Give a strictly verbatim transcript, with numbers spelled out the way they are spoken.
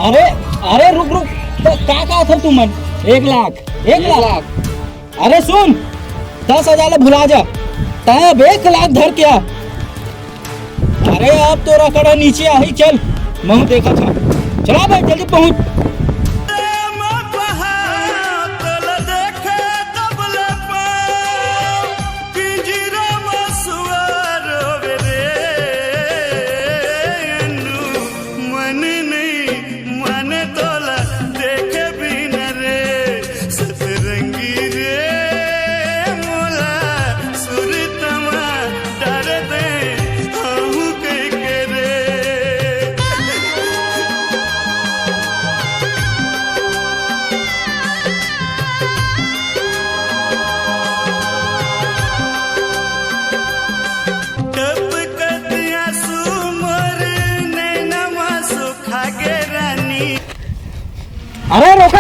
अरे, अरे रुक रुक, त का कहत हव तुमन? एक लाख, एक लाख। अरे सुन, दस हजार ला भुला जा, तैं अब एक लाख धर के आ। अरे अब तोर अकड़ नीचे आही, चल महूं देखत हंव। चला भाई, जल्दी पहुंच। अरे रोका,